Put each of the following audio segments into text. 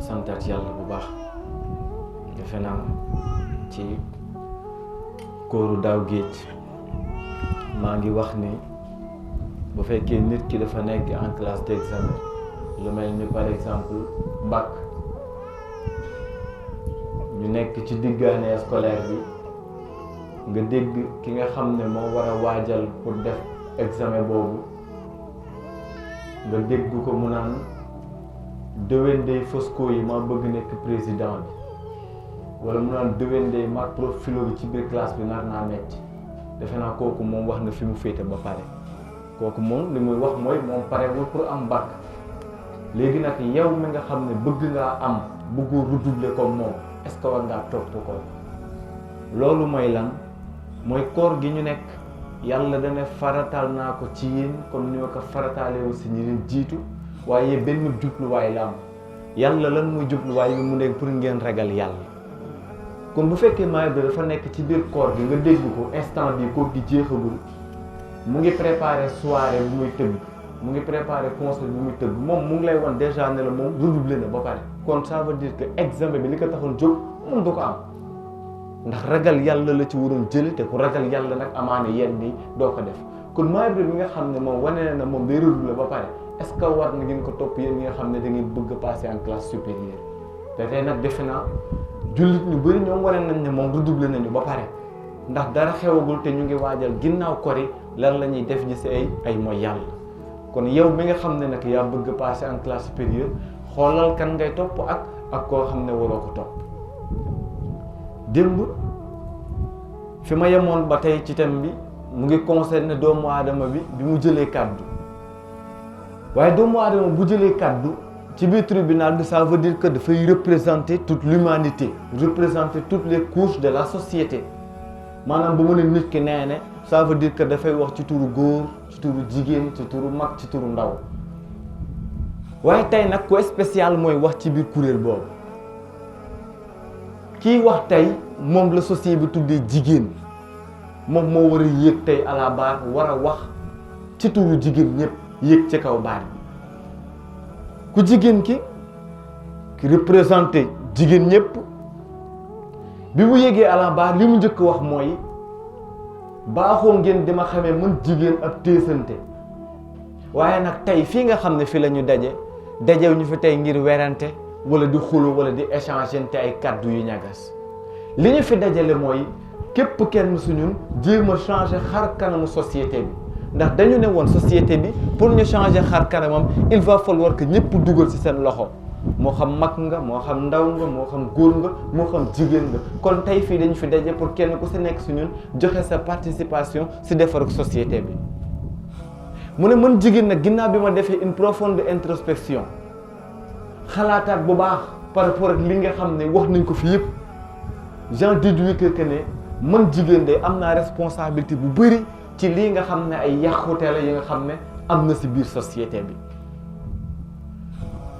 santaat yàlla bu baax defe naa ci kóoru daaw géej maa ngi wax ni bu fekkee nit ki dafa nekk en classe d'examen lu mel ni par exemple bac ñu nekk ci diggaane scolaire bi nga dégg ki nga xam ne moo war a waajal pour def examen boobu nga dégg ko mu naan déwén day Fosco yi ma bëgg nekk président bi wala mu naan déwén day ma profilo bi ci biir classe bi nar naa metti defe naa kooku moom wax na fi mu féete ba pare kooku moom li muy wax mooy moom parewul pour am bac léegi nag yow mi nga xam ne bëgg ngaa am bëggu redoubler comme moom est-ce que war ngaa topp ko loolu mooy lan mooy koor gi ñu nekk yàlla dana farataal naa ko ci yéen comme ni ma ko farataalewu si ñi leen jiitu waaye benn jubluwaay la am yàlla lan muy jubluwaay bi mu nekk pour ngeen ragal yàlla kon bu fekkee maay bi dafa nekk ci biir koor gi nga dégg ko instant bi koor gi jeexagul mu ngi préparé soirée bu muy tëgg mu ngi préparé concert bu muy tëgg moom mu ngi lay wan déjà ne la moom redoublé na ba pare kon ça veut dire que examen bi li ko taxoon jóg moom du ko am ndax ragal yàlla la ci waroon jël te ku ragal yàlla nag amaane yenn ni doo ko def kon maay bi nga xam ne moom wane na moom day redoublé ba pare est-ce que war na ngeen ko topp yéen ñi nga xam ne da ngeen bëgg a passer en classe supérieure te tey nag defe naa jullit ñu bëri ñoom wane nañ ne moom redoublé nañu ba pare ndax dara xewagul te ñu ngi waajal ginnaaw kori lan la ñuy def ji si ay mooy yàlla kon yow mi nga xam ne nag yaa bëgg a passer en classe supérieure xoolal kan ngay topp ak koo xam ne waroo ko topp démb fi ma yemoon ba tey ci thème bi mu ngi concerné doomu aadama bi mu jëlee kàddu waaye doomu aadama bu jëlee kàddu ci biir tribunal bi ça veut dire que dafay représenter toute l'humanité représenter toutes les couches de la société maanaam bu mu ne nit ki nee ne ça veut dire que dafay wax ci turu góor ci turu jigéen ci turu mag ci turu ndaw waaye tey nag ko spécial mooy wax ci biir kuréel boobu kii wax tey moom la société bi tuddee jigéen moom moo war a yéeg tey à la barre war a wax ci turu jigéen ñëpp yéeg ci kaw baar bi ku jigéen ki représenté jigéen ñëpp bi mu yéegee à la barre li mu njëkk wax mooy baaxoo ngeen dama xamee mën jigéen ak téesante waaye nag tey fii nga xam ne fi la ñu dajew ñu fi tey ngir werante wala di xulo wala di échanger te ay kàddu yu ñagas li ñu fi dajale mooy képp kenn su ñun jéem a changer xar kanamu société bi ndax dañu ne woon société bi pour ñu changer xar kanamam il va falloir que ñëpp dugal ci seen loxo moo xam mag nga moo xam ndaw nga moo xam góor nga moo xam jigéen nga kon tey fii dañu fi daje pour kenn ku si nekk si ñun joxe sa participation si defarug société bi mu ne man jigéen nag ginnaaw bi ma defee une profonde introspection xalaataat bu baax par rapport ak li nga xam ne wax nañ ko fi yëpp j'en déduis que ne man jigéen de am naa responsabilité bu bëri ci lii nga xam ne ay yàqute la yi nga xam ne am na si biir société bi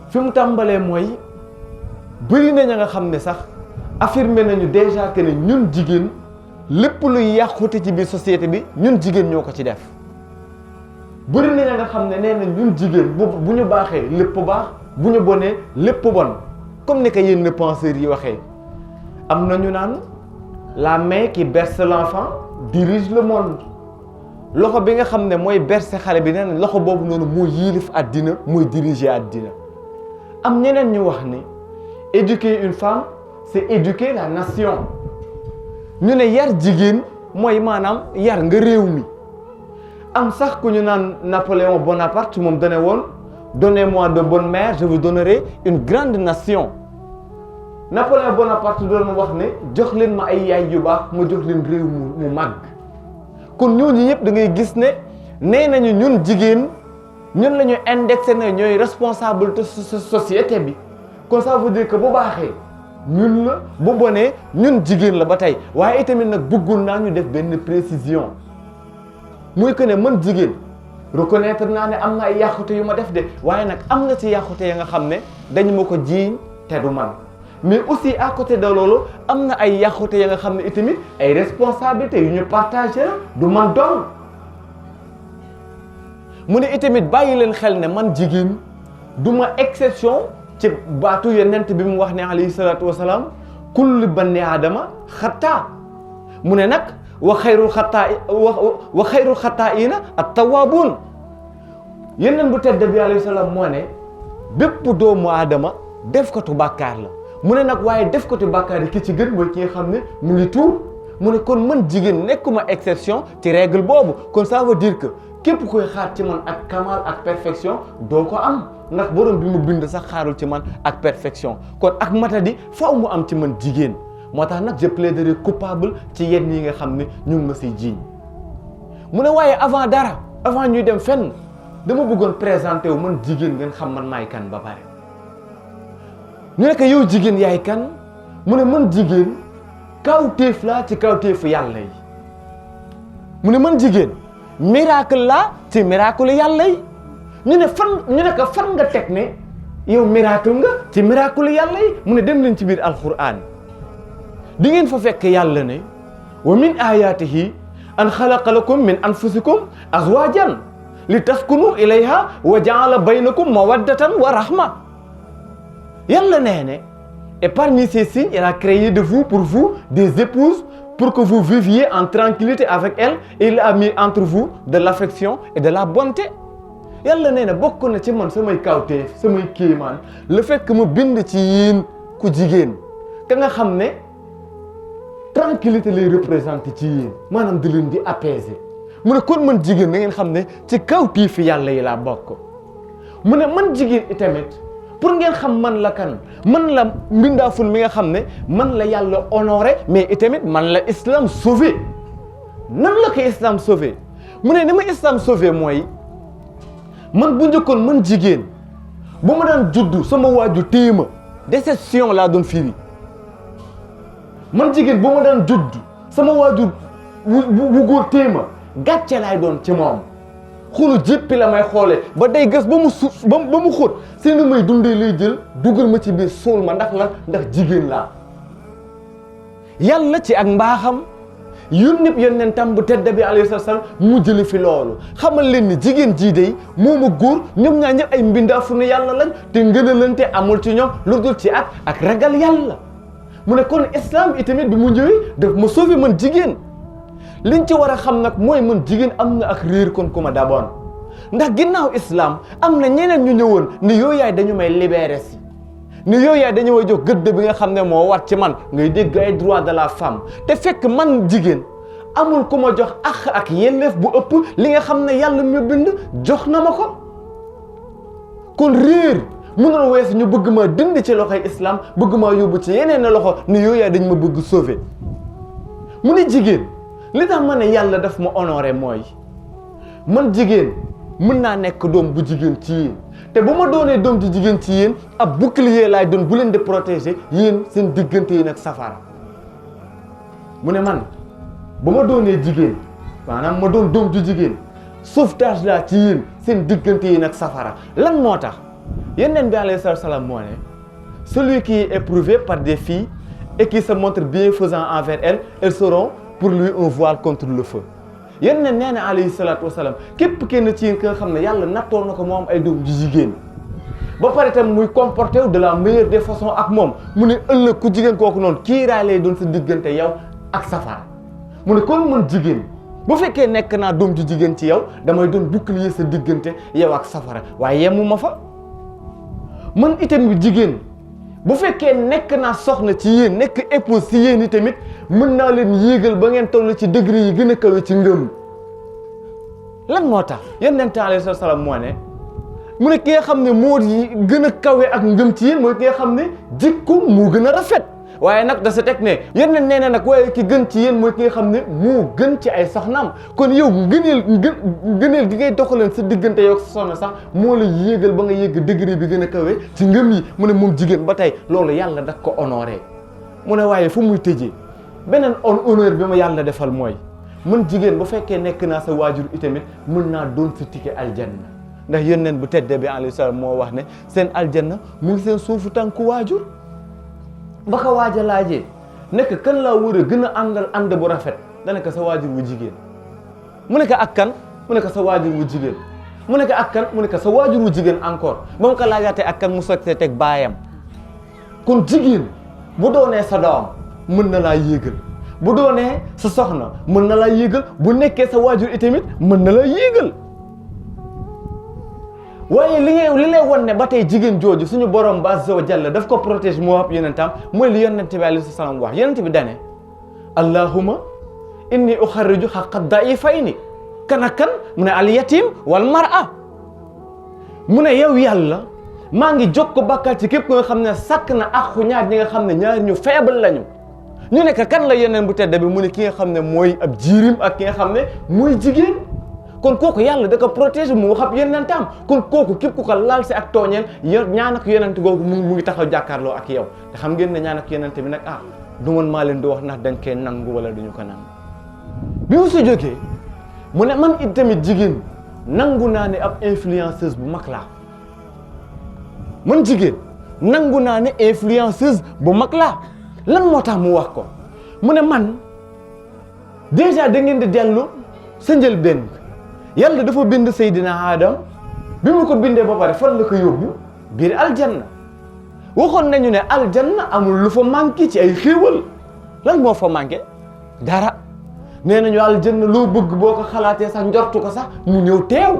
fi mu tàmbalee mooy bëri na ña nga xam ne sax affirmé nañu déjà que ne ñun jigéen lépp luy yàqute ci biir société bi ñun jigéen ñoo ko ci def bëri na ña nga xam ne nee na ñun jigéen bu ñu baaxee lépp baax bu ñu bonee lépp bon comme ni ko yenn penseurs yi waxee am na ñu naan la main qui berce l'enfant dirige le monde loxo bi nga xam ne mooy bercer xale bi nee na loxo boobu noonu moo yilif àddina mooy diriger àddina am ñeneen ñu wax ni éduquer une femme c'est éduquer la nation ñu ne yar jigéen mooy maanaam yar nga réew mi am sax ku ñu naan Napoléon Bonaparte moom dane woon donnez-moi de bonnes mères je vous donnerai une grande nation Napoléon Bonaparte doon wax ne jox leen ma ay yaay yu baax ma jox leen réew mu màgg kon ñooñu yëpp da ngay gis ne nee nañu ñun jigéen ñun la ñu indexé ne ñooy responsable de société bi kon ça veut dire que bu baaxee ñun la bu bonee ñun jigéen la ba tey waaye itamit nag bëggul naa ñu def benn précision muy que ne man jigéen reconnaître naa ne am na ay yàqute yu ma def de waaye nag am na ci yàqute ya nga xam ne dañu ma ko jiiñ te du man mais aussi à côté de loolu am na ay yàqute ya nga xam ne itamit ay responsabilités yu ñu partagé la du man doon mu ne itamit bàyyi leen xel ne man jigéen du ma exception ci baatu yonent bi mu wax ne alayhi salaatu wasalaam kullu bani aadama xataa mu ne nag wa xayrul xataa'iina at-tawwaabuun yonent bu tedd bi alayhi salaam moo ne bépp doomu aadama def ko tu bàkkaar la mu ne nag waaye def ko tu bàkkaar yi ki ci gën mooy ki nga xam ne mu ngi tuub mu ne kon man jigéen nekkuma exception ci règle boobu kon ça veut dire que képp koy xaar ci man ak kamal ak perfection doo ko am ndax borom bi mu bind sax xaarul ci man ak perfection kon ak matadi faaw mu am ci man jigéen moo tax nag je plaiderai coupable ci yenn yi nga xam ne ñu ngi ma siy jiiñ mu ne waaye avant dara avant ñuy dem fenn dama bëggoon présenté wu man jigéen ngeen xam man maay kan ba pare ñu ne ko yow jigéen yaay kan mu ne man jigéen kawtéef laa ci kawtéefu yàlla yi mu ne man jigéen miracle laa ci miracle yàlla yi ñu ne ko fan nga teg ne yow miracle nga ci miracle yàlla yi mu ne dem leen ci biir alquran di ngeen fa fekk yàlla ne wa min ayatihi an xalaqa lakum min anfusikum azwajan li taskunu ilayha wa jaala baynakum mawaddatan wa rahma yàlla nee ne et parmi ces signes il a créé de vous pour vous des épouses pour que vous viviez en tranquillité avec elles et il a mis entre vous de l'affection et de la bonté yàlla nee na bokk na ci man samay kawteef samay kéemaan le fait que mu bind ci yéen ku jigéen ka nga xam ne tranquillité lay représenté ci yéen maanaam di leen di apaiser mu ne kon man jigéen na ngeen xam ne ci kawteefi yàlla yi laa bokk mu ne man jigéen itamit pour ngeen xam man la kan man la mbindaafun mi nga xam ne man la yàlla honoré mais itamit man la islam sauvé nan la ko islam sauvé mu ne ni ma islam sauvé mooy man bu njëkkoon man jigéen bu ma daan juddu sama waaju téye ma déception laa doon firi man jigéen bu ma daan juddu sama waaju bu góor téye ma gàcce laay doon ci moom xulu jéppi la may xoolee ba day gas ba mu ba mu xóot seen may dundee lay jël dugal ma ci biir suul ma ndax lan ndax jigéen laa yàlla ci ak mbaaxam yónnentam bu tedd bi alayhi salaam mu jële fi loolu xamal leen ni jigéen jii day moom a góor ñoom ñaar ñëpp ay mbindaafu ne yàlla lañ te ngënalante amul ci ñoom lu dul ci ak ragal yàlla mu ne kon islam itamit bi mu ñëwee daf ma sauvé man jigéen liñ ci war a xam nag mooy man jigéen am na ak réer kon ku ma daboon ndax ginnaaw islam am na ñeneen ñu ñëwoon ni yooyu yaay dañu may libéré si ni yooyu yaay dañu may jox gëdd bi nga xam ne moo war ci man ngay dégg ay droit de la femme te fekk man jigéen amul ku ma jox ak yelleef bu ëpp li nga xam ne yàlla mi bind jox na ma ko kon réer mënul weesu ñu bëgg ma dindi ci loxoy islam bëgg maa yóbbu ci yeneen loxo ni yooyu yaay dañ ma bëgg sauver mu ne jigéen li tax ma ne yàlla daf ma honoré mooy man jigéen mën naa nekk doom bu jigéen ci yéen te bu ma doonee doom ji jigéen ci yéen ab bouclier laay doon bu leen di protéger yéen seen diggante yi nag safara mu ne man bu ma doonee jigéen maanaam ma doon doom ju jigéen sauvetage laa ci yéen seen diggante yi nag safara lan moo tax Yonent bi alayhi salaam moo ne celui qui est éprouvé par des filles et qui se montre bienfaisant envers elles seront pour lui un voile contre le feu Yonent nee na alayhi salaatu wasalaam képp kenn ci yéen ki nga xam ne yàlla nattoo na ko moo am ay doom ju jigéen ba pare tam muy comporté wu de la meilleure des façons ak moom mu ne ëllëg ku jigéen kooku noonu kiiraay lay doon sa diggante yow ak safara mu ne kon man jigéen bu fekkee nekk naa doom ju jigéen ci yow damay doon bouclier sa diggante yow ak safara waaye yemu ma fa man itam jigéen bu fekkee nekk naa soxna ci yéen nekk épouse ci yéen i tamit mën naa leen yéegal ba ngeen toll ci degré yi gën a kawe ci ngëm lan moo tax Yonent alayhi salaam moo ne mu ne ki nga xam ne moo yi gën a kawe ak ngëm ci yéen mooy ki nga xam ne jikko moo gën a rafet waaye nag da sa teg ne Yonent nee na nag waaye ki gën ci yéen mooy ki nga xam ne moo gën ci ay soxnaam kon yow ngëneel gi ngay doxaleen sa diggante yow sa soxna sax moo la yéegal ba nga yéeg degré bi gën a kawe ci ngëm yi mu ne moom jigéen ba tey loolu yàlla daf ko honoré mu ne waaye fu muy tëjee beneen honneur bi ma yàlla defal mooy man jigéen bu fekkee nekk naa sa waajur itamit mën naa doon sa ticket aljanna ndax Yonent bu tedde bi alayhi salaam moo wax ne seen aljanna mu ngi seen suufu tànku waajur ba ko waaj a laajee nekk kan laa war a gën a àndal ànd bu rafet dana ko sa waajur wu jigéen mu ne ko ak kan mu ne ko sa waajur wu jigéen mu ne ko ak kan mu ne ko sa waajuru jigéen encore ba mu ko laajaatee ak kan mu soog teg baayam kon jigéen bu doonee sa doom mën na laa yéegal bu doonee sa soxna mën na laa yéegal bu nekkee sa waajur itamit mën na laa yéegal waaye li lay wan ne ba tey jigéen jooju suñu borom ba azza wa jalla daf ko protège moo wax yonentam mooy li yonent bi alayhi salaam wax yonent bi dane allahumma inni uxarriju xaqa daifayni kan ak kan mu ne al yatim wal mar'a mu ne yow yàlla maa ngi jokk bàkkaar ci képp ko nga xam ne sàkk na aqu ñaar ñi nga xam ne ñaar ñu faible lañu ñu nekk kan la yeneen bu tedd bi mu ne ki nga xam ne mooy ab jirim ak ki nga xam ne mooy jigéen kon kooku yàlla da ko protéger mu wax ab yonentam kon kooku képp ku ko laal si ak tooñeel ñaan ak yonent googu mu ngi taxaw jàkkaarloo ak yow te xam ngeen ne ñaan ak yonent bi nag du man maa leen di wax ndax dañ koy nangu wala duñu ko nangu bi mu si jógee mu ne man it tamit jigéen nangu naa ne ab influenceuse bu mag laa man jigéen nangu naa ne influenceuse bu mag laa lan moo tax mu wax ko mu ne man déjà da ngeen di dellu sa njëlbéen yàlla dafa bind Seydina Adam bi mu ko bindee ba pare fan la ko yóbbu biir aljanna waxoon nañu ne aljanna amul lu fa manqué ci ay xéewal lan moo fa manqué dara nee nañu aljanna loo bëgg boo ko xalaatee sax njortu ko sax mu ñëw teew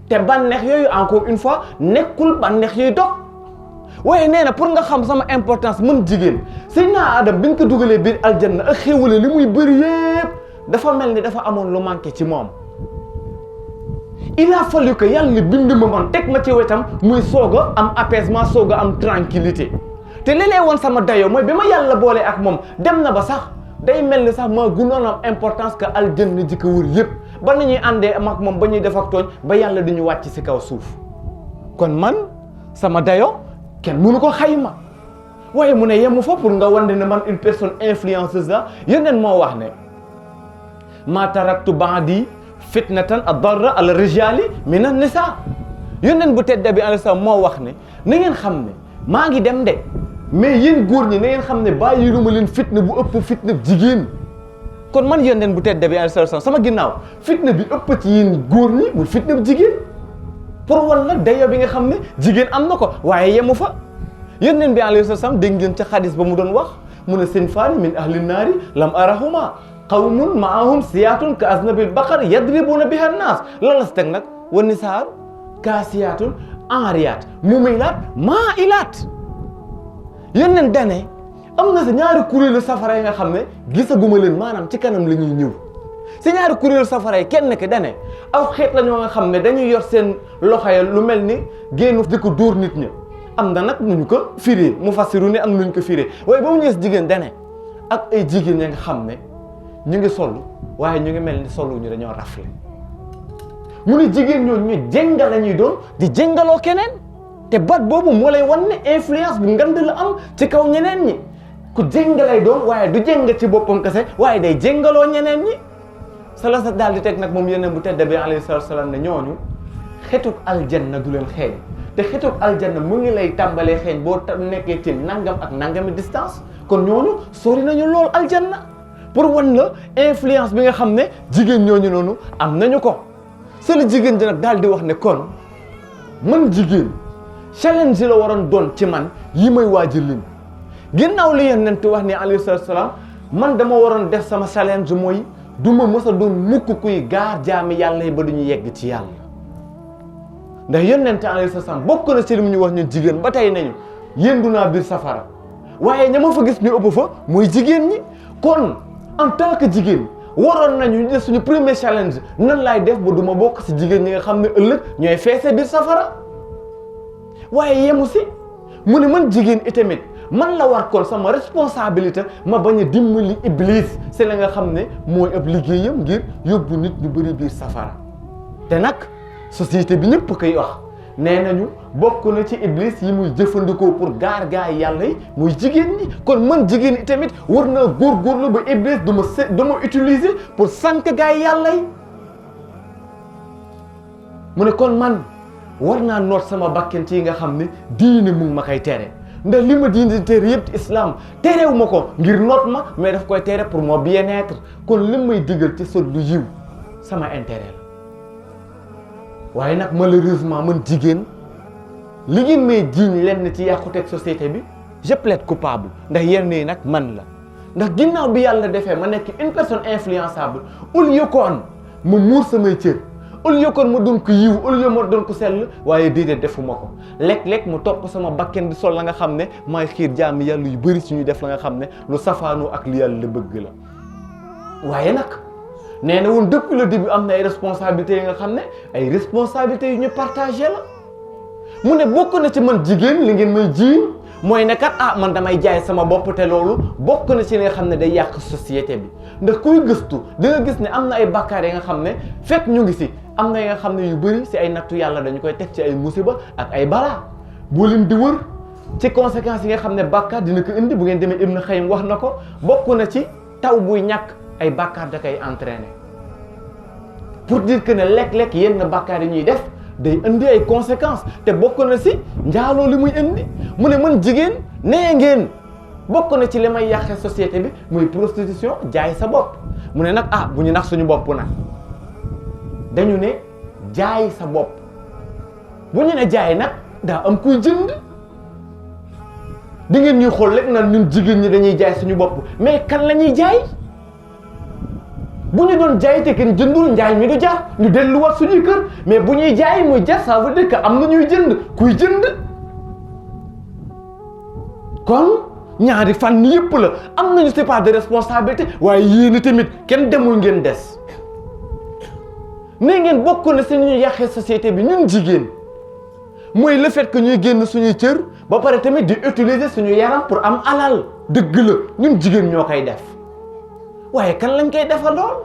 te bànneex yooyu encore une fois nekkul bànneex yooyu dog waaye nee na pour nga xam sama importance mën jigéen Seydina Adam bi ñu ko dugalee biir aljanna ak xéewale li muy bëri yépp dafa mel ni dafa amoon lu manqué ci moom il a fallu que yàlla bind ma man teg ma ci wetam muy soog a am apaisement soog a am tranquillité te li lay woon sama dayoo mooy bi ma yàlla boolee ak moom dem na ba sax day mel ni sax maa gënoon am importance que aljanna ji ko wër yëpp ba nañuy àndee am ak moom ba ñuy def ak tooñ ba yàlla di ñu wàcc si kaw suuf kon man sama dayoo kenn mënu ko xayma waaye mu ne yemu fa pour nga wande ne man une personne influenceuse la yeneen moo wax ne ma taraktu ba'di fitnatan adarra ala rijali min an-nisa yeneen bu tedda bi alayhi salaam moo wax ne na ngeen xam ne maa ngi dem de mais yéen góor ñi na ngeen xam ne bàyyi lu ma leen fitna bu ëpp fitna jigéen kon man yeneen bu tedda bi alayhi salaam sama ginnaaw fitna bi ëpp ci yéen góor ñi muy fitna bu jigéen pour walla dayo bi nga xam ne jigéen am na ko waaye yemu fa yeneen bi alayhi salaam dégg ngeen ca xadis ba mu doon wax mu ne sinfaani min ahli naari lam arahuma qawmun maahum siyaatun ka aznabil baqar yadribuna biha an-naas la la si teg nag wa nisaa kaasiyaatun aariyaat mumilaat maailaat yeneen dane am na sa ñaari kuréelu safara yi nga xam ne gisaguma leen maanaam ci kanam la ñuy ñëw si ñaari kuréelu safara yi kenn ki dane aw xeet la ñoo nga xam ne dañuy yor seen loxo ya lu mel ni génnu di ko dóor nit ñi am na nag nuñu ko firee mu fassiru ne am nuñ ko firee waaye ba mu ñees jigéen dane ak ay jigéen ñi nga xam ne ñu ngi sol waaye ñu ngi mel ni solu ñu dañoo rafle mu ne jigéen ñooñu ñu jéngal la ñuy doon di jéngaloo keneen te baat boobu moo lay wan ne influence bu ngand la am ci kaw ñeneen ñi ku jéngalay doon waaye du jéng ci boppam kese waaye day jéngaloo ñeneen ñi sala sa daal di teg nag moom yeneen bu tedd bi alayhi salaatu salaam ne ñooñu xetuk aljanna du leen xeeñ te xetuk aljanna mu ngi lay tàmbalee xeeñ boo nekkee ci nangam ak nangami distance kon ñooñu sori nañu lool aljanna pour wan la influence bi nga xam ne jigéen ñooñu noonu am nañu ko seen jigéen ji nag daal di wax ne kon man jigéen challenge la waroon doon ci man yi may waaj a lim ginnaaw li Yonent wax ne alayhi salaatu salaam man dama waroon def sama challenge mooy du ma mës a doon mukk kuy gaar jaami yàlla yi ba duñu yegg ci yàlla ndax Yonent alayhi salaatu salaam bokk na ci li mu ñu wax ñun jigéen ba tey nañu yëndu naa biir safara waaye ña ma fa gis ñu ëpp fa mooy jigéen ñi kon en tant que jigéen waroon nañu def suñu premier challenge nan laay def ba du ma bokk si jigéen ñi nga xam ne ëllëg ñooy feese biir safara waaye yemu si mu ne man jigéen itamit man la war kon sama responsabilité ma bañ a dimbali iblis c'est la nga xam ne mooy ab liggéeyam ngir yóbbu nit ñu bëri biir safara te nag société bi ñëpp koy wax nee nañu bokk na ci iblis yi muy jëfandikoo pour gaar gaay yàlla yi muy jigéen ñi kon man jigéen i tamit war naa góorgóorlu ba iblis du ma utiliser pour sànq gaay yàlla yi mu ne kon man war naa noot sama bakken ci yi nga xam ne diine mu ngi ma koy tere ndax li ma diine tere yëpp islam terewu ma ko ngir noot ma mais daf koy tere pour mon bien-être kon li may digal ci sol lu yiw sama intérêt la waaye nag malheureusement man jigéen li ngeen may jiiñ lenn ci yàquteeg société bi je plaide coupable ndax yenn yi nag man la ndax ginnaaw bi yàlla defee ma nekk une personne influençable au lieu kon ma muur samay cër au lieu kon ma doon ko yiw au lieu ma doon ko sell waaye déedéet defuma ko lekk-lekk mu topp sama bakken di sol la nga xam ne maay xiir jaami yàlla yu bëri suñuy def la nga xam ne lu safaanoo ak li yàlla bëgg la waaye nag nee na woon depuis le début am na ay responsabilités yi nga xam ne ay responsabilités yu ñu partagé la mu ne bokk na ci man jigéen li ngeen may jiiñ mooy ne kat man damay jaay sama bopp te loolu bokk na ci li nga xam ne day yàq société bi ndax kuy gëstu da nga gis ne am na ay bàkkaar yi nga xam ne fekk ñu ngi si am na yi nga xam ne yu bëri si ay nattu yàlla dañu koy teg ci ay musiba ak ay balaa boo leen di wër ci conséquences yi nga xam ne bàkkaar dina ko indi bu ngeen demee Ibn Xayyim wax na ko bokk na ci taw buy ñàkk ay bàkkaar da koy entraîner pour dire que ne lekk-lekk yenn bàkkaar yi ñuy def day indi ay conséquences te bokk na si njaaloo li muy indi mu ne man jigéen nee ngeen bokk na ci li may yàqee société bi muy prostitution jaay sa bopp mu ne nag bu ñu nax suñu bopp nag dañu ne jaay sa bopp bu ñu ne jaay nag daa am kuy jënd di ngeen ñuy xool rek naan ñun jigéen ñi dañuy jaay suñu bopp mais kan la ñuy jaay bu ñu doon jaay te kenn jëndul njaay mi du jar ñu delluwaat suñuy kër mais bu ñuy jaay muy jar ça veut dire que am na ñuy jënd kuy jënd kon ñaari fànn yëpp la am nañu c'est pas de responsabilité waaye yéen tamit kenn demul ngeen des ne ngeen bokk na si ñu yàqee société bi ñun jigéen mooy le fait que ñuy génn suñuy cër ba pare tamit di utiliser suñu yaram pour am alal dëgg la ñun jigéen ñoo koy def waaye kan lañ koy defal lool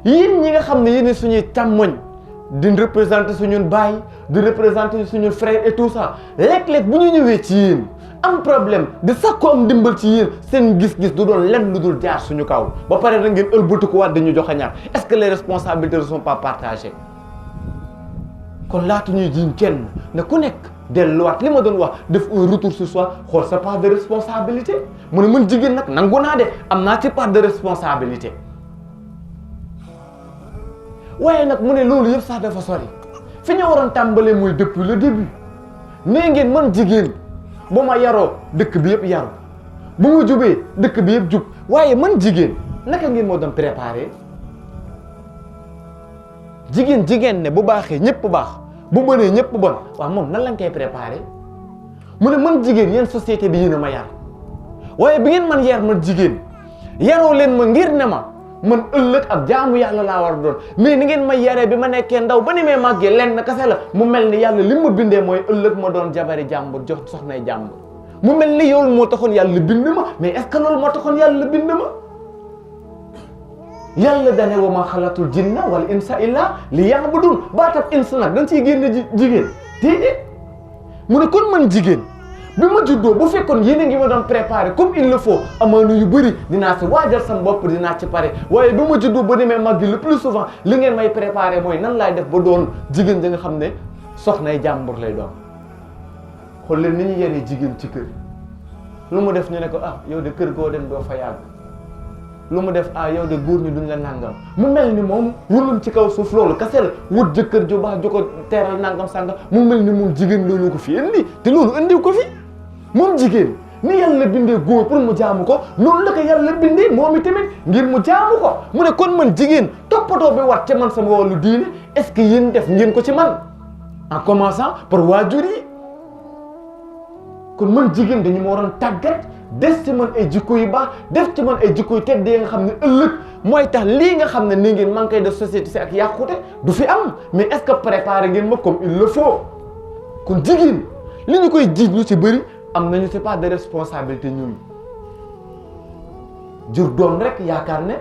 yéen ñi nga xam ne yéen suñuy càmmoñ di représenter suñu baay di représenter suñu frère et tout ça léeg-léeg bu ñu ñëwee ci yéen am problème di sakku am dimbal ci yéen seen gis-gis du doon lenn lu dul jaar suñu kaw ba pare da ngeen ëlbatiku waat dañu joxe ñaar est-ce que les responsabilités ne sont pas partagées kon laata ñuy jiñ kenn ne ku nekk delluwaat li ma doon wax def un retour sur soi xool sa part de responsabilité mu ne man jigéen nag nangu naa de am naa ci part de responsabilité waaye nag mu ne loolu yëpp sax dafa sori fi ñu waroon tàmbalee muy depuis le début nee ngeen man jigéen bu ma yaroo dëkk bi yëpp yaru bu ma jubee dëkk bi yëpp jub waaye man jigéen naka ngeen moo doon préparé jigéen ne bu baaxee ñëpp baax bu bonee ñëpp bon waaw moom nan lañ koy préparé mu ne man jigéen yéen société bi yéen a ma yar waaye bi ngeen man yar man jigéen yaroo leen ma ngir ne ma man ëllëg ab jaamu yàlla laa war a doon mais ni ngeen may yaree bi ma nekkee ndaw ba ni may màggee lenn kese la mu mel ni yàlla li ma bindee mooy ëllëg ma doon jabari jàmbur jox soxnay jàmbur mu mel ni yow moo taxoon yàlla bind ma mais est-ce que loolu moo taxoon yàlla bind ma yàlla dane wa ma xalatul jinna wal insa illa li ya'budun baatab insa nag dañ ciy génne jigéen déedéet mu ne kon man jigéen bi ma juddoo bu fekkoon yéen a ngi ma doon préparé comme il le faut amaana yu bëri dinaa si waajal sama bopp dinaa ci pare waaye bi ma juddoo ba demee mag gi le plus souvent li ngeen may préparé mooy nan laay def ba doon jigéen da nga xam ne soxnay jàmbur lay doon xool leen ni ñu yaree jigéen ci kër lu mu def ñu ne ko yow de kër goo dem doo fa yàgg lu mu def yow de góor ñi duñ la nangam mu mel ni moom wulul ci kaw suuf loolu kase la wut jëkkër ju baax ju ko teeral nangam sàngam mu mel ni moom jigéen loolu ko fi indi te loolu indiw ko fi moom jigéen ni yàlla bindee góor pour mu jaamu ko noonu la ko yàlla bindee moom itamit ngir mu jaamu ko mu ne kon man jigéen toppatoo bi wat ca man sama wàllu diine est-ce que yéen def ngeen ko ci man en commençant par waajur yi kon man jigéen dañu ma waroon tàggat des ci man ay jikko yu baax def ci man ay jikko yu tedd yi nga xam ne ëllëg mooy tax lii nga xam ne ni ngeen manqué de société si ak yàqute du fi am mais est-ce que préparé ngeen ma comme il le faut kon jigéen li ñu koy jiij lu ci bëri am nañu c'est pas de responsabilité ñun jur doom rek yaakaar ne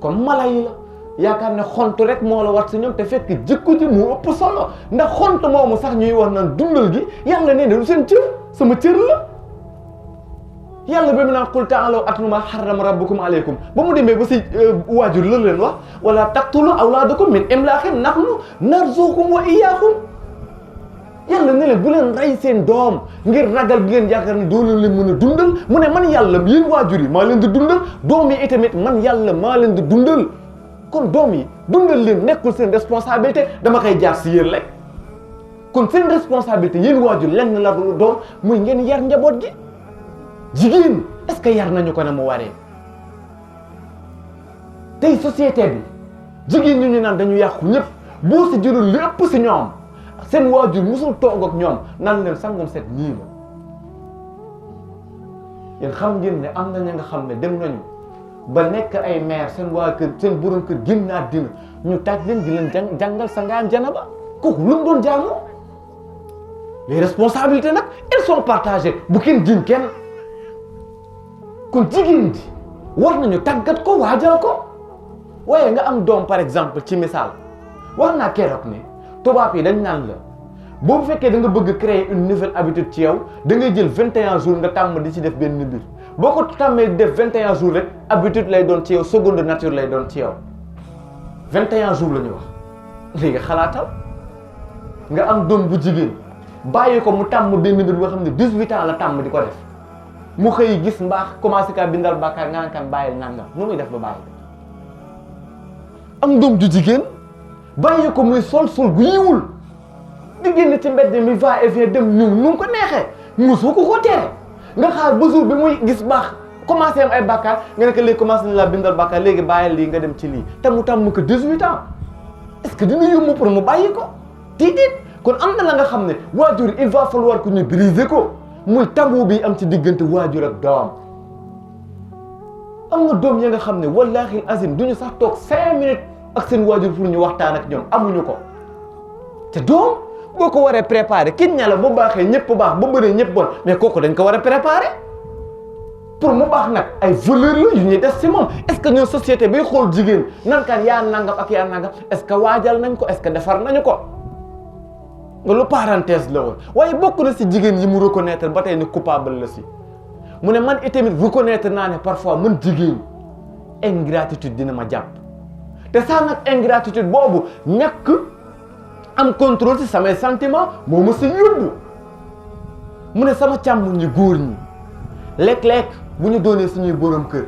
comme mala yi la yaakaar ne xont rek moo la wat si ñoom te fekk jikko ji moo ëpp solo ndax xont moomu sax ñuy wax naan dundal gi yàlla nee na du seen cër sama cër la yàlla ba mu naan qul ta'aalaw atlu maa harrama rabbukum aleykum ba mu demee ba si waajur la leen wax wala taqtulu awlaadakum min imlaaqin nahnu narzuqukum wa iyyaakum yàlla ne leen bu leen rey seen doom ngir ragal bi ngeen yaakaar ne doo leen mën a dundal mu ne man yàlla yéen waajur yi maa leen di dundal doom yi itamit man yàlla maa leen di dundal kon doom yi dundal leen nekkul seen responsabilité dama koy jaar si yéen rek kon seen responsabilité yéen waajur lenn la doom muy ngeen yar njaboot gi jigéen est-ce que yar nañu ko ne mu waree tey société bi jigéen ñu naan dañu yàqu ñëpp boo si jëlul li ëpp si ñoom seen waajur musul toog ak ñoom nan leen sangam set nii la yéen xam ngeen ne am na ña nga xam ne dem nañu ba nekk ay mère seen waa kër seen borom kër génn àddina ñu taaj leen di leen jàngal sangaam janaba kooku lu mu doon jaamoo les responsabilités nag elles sont partagées bu kenn jiñ kenn kon jigéen ji war nañu tàggat ko waajal ko waaye nga am doom par exemple ci misaal wax naa keroog ne tubaab yi dañ naan la boo fekkee da nga bëgg créer une nouvelle habitude ci yow da ngay jël 21 jours nga tàmm di ci def benn mbir boo ko tàmmee def 21 jours rek habitude lay doon ci yow seconde nature lay doon ci yow 21 jours la ñu wax léegi xalaatal nga am doom bu jigéen bàyyi ko mu tàmm benn mbir boo xam ne 18 ans la tàmm di ko def mu xëy gis mbaax commencé kaa bindal bàkkaar nga kan bàyyil nangam nu muy def ba bàyyi am doom ju jigéen bàyyi ko muy sol gu yiwul di génn ci mbedd mi va et vient dem ñëw nu ko neexee musu ko tere nga xaar ba jour bi muy gis baax commencé am ay bàkkaar nga ne que léegi commencé na laa bindal bàkkaar léegi bàyyil lii nga dem ci lii te mu tàmm ko 18 ans est-ce que dina yomb pour mu bàyyi ko tiitit kon am na la nga xam ne waajur il va falloir que ñu briser ko muy tabou bi am ci diggante waajur ak doom am na doom ya nga xam ne wallaahi azim duñu sax toog 5 minutes ak seen waajur pour ñu waxtaan ak ñoom amuñu ko te doom boo ko waree préparer kiñ ña la bu baaxee ñëpp baax ba bëree ñëpp bon mais kooku dañ ko war a préparer pour mu baax nag ay valeur la yu ñuy def si moom est-ce que ñun société bi xool jigéen nan kan yaa nangam ak yaa nangam est-ce que waajal nañ ko est-ce que defar nañu ko nga lu parenthèse la woon waaye bokk na si jigéen yi mu reconnaître ba tey ni coupable la si mu ne man itamit reconnaître naa ne parfois man jigéen ingratitude dina ma jàpp te saa nag ingratitude boobu ñàkk am contrôle ci samay sentiment moo ma si yóbbu mu ne sama càmm ñi góor ñi léeg-léeg bu ñu doonee suñuy borom kër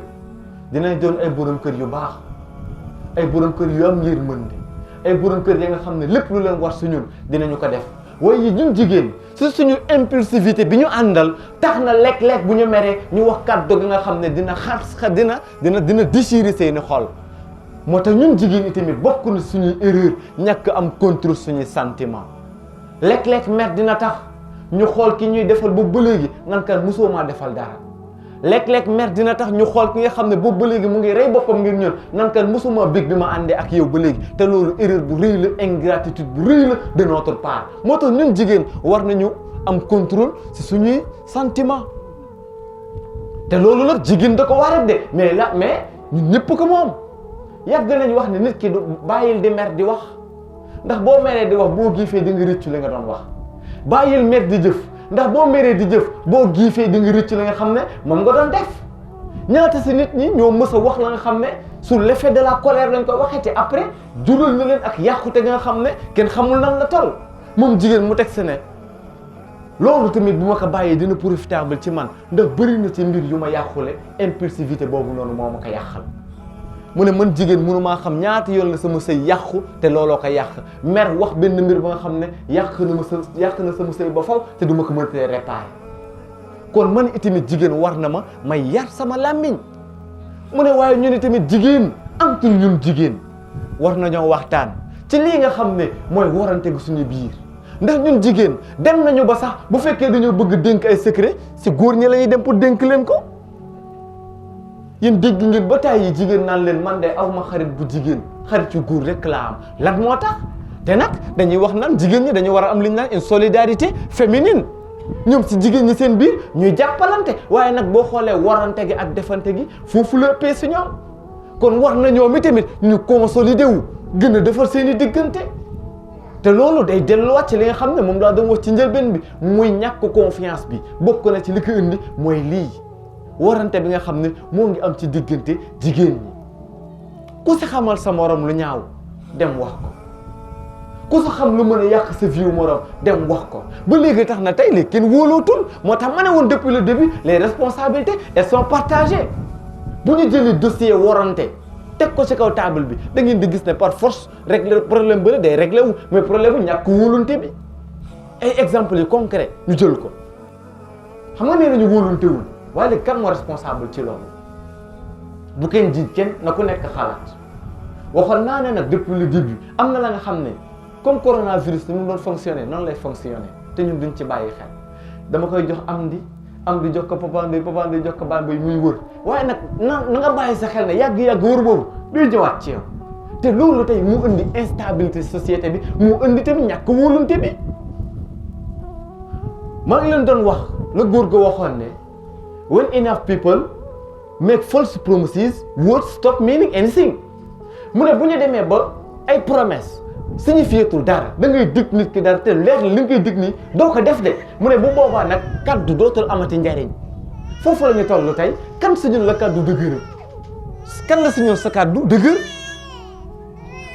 dinañ doon ay borom kër yu baax ay borom kër yu am yërmande ay borom kër ya nga xam ne lépp lu leen war su ñun dinañu ko def waaye ñun jigéen si suñu impulsivité bi ñu àndal tax na léeg-léeg bu ñu meree ñu wax kàddu gi nga xam ne dina dina déchirer seeni xol moo tax ñun jigéen ñi tamit bokk na suñuy erreur ñàkk am contrôle suñuy sentiment léeg-léeg mer dina tax ñu xool ki ñuy defal boobu ba léegi nan kan mosoo maa defal dara léeg-léeg mer dina tax ñu xool ki nga xam ne boobu ba léegi mu ngi rey boppam ngir ñun nan kan mosuma bég bi ma àndee ak yow ba léegi te loolu erreur bu rëy la ingratitude bu rëy la de notre part moo tax ñun jigéen war nañu am contrôle si suñuy sentiment te loolu nag jigéen da ko war a de mais ñun ñëpp ko moom yàgg nañ wax ne nit ki du bàyyil di mer di wax ndax boo meree di wax boo giifee di nga rëccu li nga doon wax bàyyil mer di jëf ndax boo meree di jëf boo giifee di nga rëccu li nga xam ne moom nga doon def ñaata si nit ñi ñoo mës a wax la nga xam ne sous l'effet de la colère lañ koy waxee te après jural na leen ak yàqute nga xam ne kenn xamul nan la toll moom jigéen mu teg si ne loolu tamit bu ma ko bàyyee dina profitable ci man ndax bëri na ci mbir yu ma yàqule impulsivité boobu noonu moo ma ko yàqal mu ne man jigéen mënu maa xam ñaata yoon la sama sëy yàqu te looloo ko yàq mer wax benn mbir ba nga xam ne yàq na sama sëy ba faw te du ma ko mën a réparer kon man itamit jigéen war na ma may yar sama làmmiñ mu ne waaye ñun itamit jigéen am ñun jigéen war nañoo waxtaan ci lii nga xam ne mooy warante gu suñu biir ndax ñun jigéen dem nañu ba sax bu fekkee dañoo bëgg dénk ay secret si góor ñi la ñuy dem pour dénk leen ko yéen dégg ngeen ba tey yi jigéen naan leen man de aw ma xarit bu jigéen xarit yu góor rek laa am lan moo tax te nag dañuy wax naan jigéen ñi dañu war a am li ñu naan une solidarité féminine ñoom si jigéen ñi seen biir ñuy jàppalante waaye nag boo xoolee warante gi ak defante gi foofu la ëppee si ñoom kon war na ñoom itamit ñu consolider wu gën a defar seen i diggante te loolu day delluwaat ci li nga xam ne moom laa doon wax ci njëlbeen bi muy ñàkk confiance bi bokk na ci li ko indi mooy lii warante bi nga xam ne moo ngi am ci diggante jigéen ñi ku si xamal sa morom lu ñaaw dem wax ko ku sa xam lu mën a yàq sa vie morom dem wax ko ba léegi tax na tey léegi kenn wóolootul moo tax ma ne woon depuis le début les responsabilités elles sont partagées bu ñu jëlee dossier warante teg ko ci kaw table bi da ngeen di gis ne par force régler problème bële day réglé wu mais problème bu ñàkk wóolunte bi ay exemples yu concret ñu jël ko xam nga nee nañu wóolunte wul waaye léegi kan moo responsable ci loolu bu kenn jiit kenn na ku nekk xalaat waxoon naa ne nag depuis le début am na la nga xam ne comme coronavirus ni mu doon fonctionner noonu lay fonctionner te ñun duñ ci bàyyi xel dama koy jox am di jox ko Papa Ndoye jox ko Bamboy muy wër waaye nag na nga bàyyi sa xel ne yàgg-yàgg wër boobu duy ñëwaat ci yow te loolu tey mu indi instabilité société bi mu indi tamit ñàkk wóolunte bi maa ngi leen doon wax la góor ga waxoon ne when enough people make false promises words stop meaning anything mu ne bu ñu demee ba ay promesse signifietul dara da ngay dig nit ki dara te leer li nga koy dig nii doo ko def de mu ne bu boobaa nag kaddu dootul amati njariñ foofu la ñu toll tey kan si ñun la kaddu dëgër kan la si ñun sa kaddu dëgër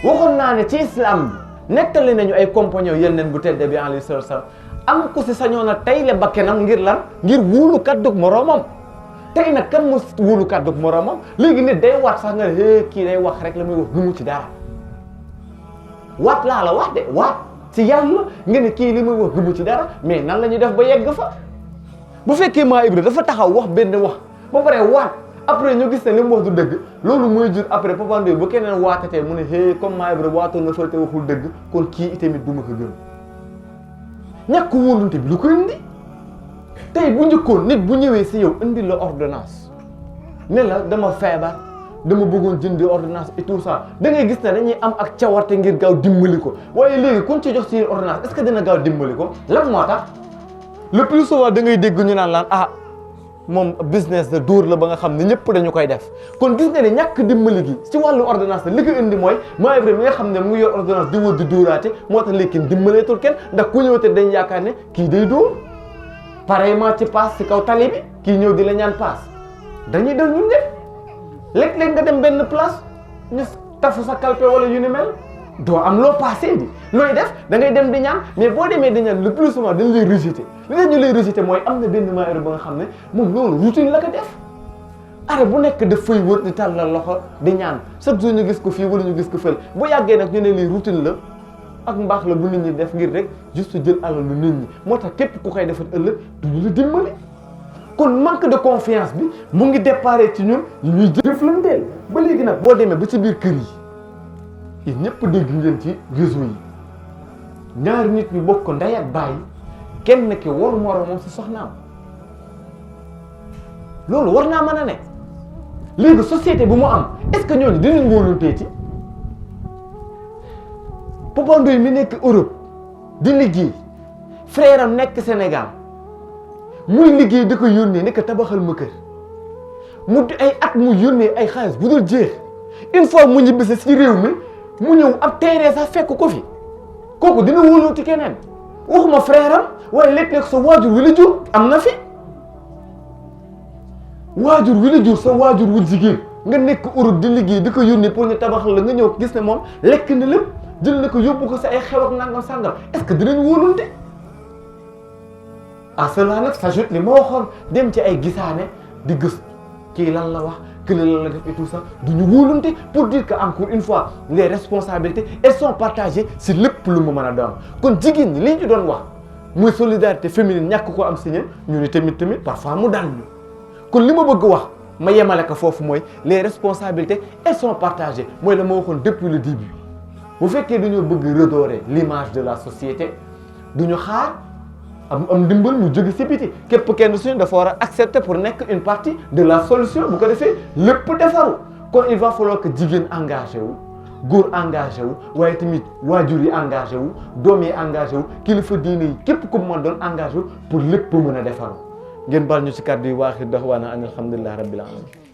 waxoon naa ne ci islam bi nettali nañu ay compagnons yeneen bu tedde bi alayhi salaatu wa salaam am ko si sañoon a tey le bakkenam ngir lan ngir wóolu kaddu moroomam tey nag kan moo wóolu kaddu moroomam léegi nit day waat sax nga ne kii day wax rek la muy wax gëmu ci dara waat laa la wax de waat ci yàlla nga ne kii li muy wax gëmu ci dara mais nan la ñuy def ba yegg fa bu fekkee maa Ibra dafa taxaw wax benn wax ba pare waat après ñu gis ne li mu wax du dëgg loolu mooy jur après Papa Ndoye bu keneen waatatee mu ne comme maa Ibra waatoon na fa te waxul dëgg kon kii itamit du ma ko gëm ñàkk wóolunte bi lu ko indi tey bu njëkkoon nit bu ñëwee si yow indi la ordonnance ne la dama feebar dama bëggoon jëndi ordonnance et tout ça da ngay gis ne dañuy am ak cawarte ngir gaaw dimbali ko waaye léegi kuñ ci jox si ordonnance est-ce que dina gaaw dimbali ko lan moo tax le plus souvent da ngay dégg ñu naan laan moom business de dóor la ba nga xam ne ñëpp dañu koy def kon gis nga ne ñàkk dimbali gi ci wàllu ordonnance li ko indi mooy maa Ibra mi nga xam ne mu ngi yor ordonnance di wër di dóoraate moo tax léegi kenn dimbaleetul kenn ndax ku ñëw te dañ yaakaar ne kii day dóor pareillement ci paas ci kaw tali bi kii ñëw di la ñaan paas dañuy def ñun ñëpp léeg-léeg nga dem benn place ñu tafu sa kalpe wala yu ni mel doo am loo passé di looy def da ngay dem di ñaan mais boo demee di ñaan le plus souvent dañ lay rejeté li tax ñu lay rejeté mooy am na benn maa Ibra ba nga xam ne moom loolu routine la ko def are bu nekk daf fay wër di tàllal loxo di ñaan chaque jour ñu gis ko fii wala ñu gis ko fële bu yàggee nag ñu ne lii routine la ak mbaax la bu nit ñi def ngir rek juste jël alal lu nit ñi moo tax képp ku koy defal ëllëg duñu la dimbali kon manque de confiance bi mu ngi déparé ci ñun ñuy jëflanteel ba léegi nag boo demee ba ci biir kër yi yéen ñëpp dégg ngeen ci réseau yi ñaari nit ñu bokk ndey ak baay kenn ki war moroomam si soxnaam loolu war naa mën a ne léegi société bu mu am est-ce que ñooñu dinañ wóolunteeti Papa Ndoye mi nekk Europe di liggéey frère am nekk Sénégal muy liggéey di ko yónnee ne ko tabaxal ma kër mu ay at mu yónnee ay xaalis bu dul jeex une fois mu ñibbisi ci réew mi mu ñëw ab terrain sax fekk ko fi kooku dina wóolooti keneen waxuma frère am waaye léeg-léeg sa waajur wi la jur am na fi waajur wi la jur sa waajur wu jigéen nga nekk Europe di liggéey di ko yónnee pour ñu tabaxal la nga ñëw gis ne moom lekk na lépp jël na ko yóbbu ko sa ay xew ak nangam sàngam est-ce que dinañ wóolunte à cela nag s'ajoute li ma waxoon dem ci ay gisaane di gëstu kii lan la wax kële lan la def et tout ça duñu wóolunte pour dire que encore une fois les responsabilités elles sont partagées si lépp lu mu mën a doon kon jigéen ñi li ñu doon wax muy solidarité féminine ñàkk ko am si ñun ñu ni tamit parfois mu daan ñu kon li ma bëgg wax ma yemale ko foofu mooy les responsabilités elles sont partagées mooy la ma waxoon depuis le début bu fekkee dañoo bëgg redorer l'image de la société duñu xaar am ndimbal mu jóge si biti képp kenn suñu dafa war a accepter pour nekk une partie de la solution bu ko defee lépp defaru kon il va falloir que jigéen engagé wu góor engagé wu waaye tamit waajur yi engagé wu doom yi engagé wu kilifa diine yi képp ku mën doon engagé wu pour lépp mën a defaru ngeen baal ñu si kàddu yi waaxi daxwaana an alhamdulillahi rabbil alamin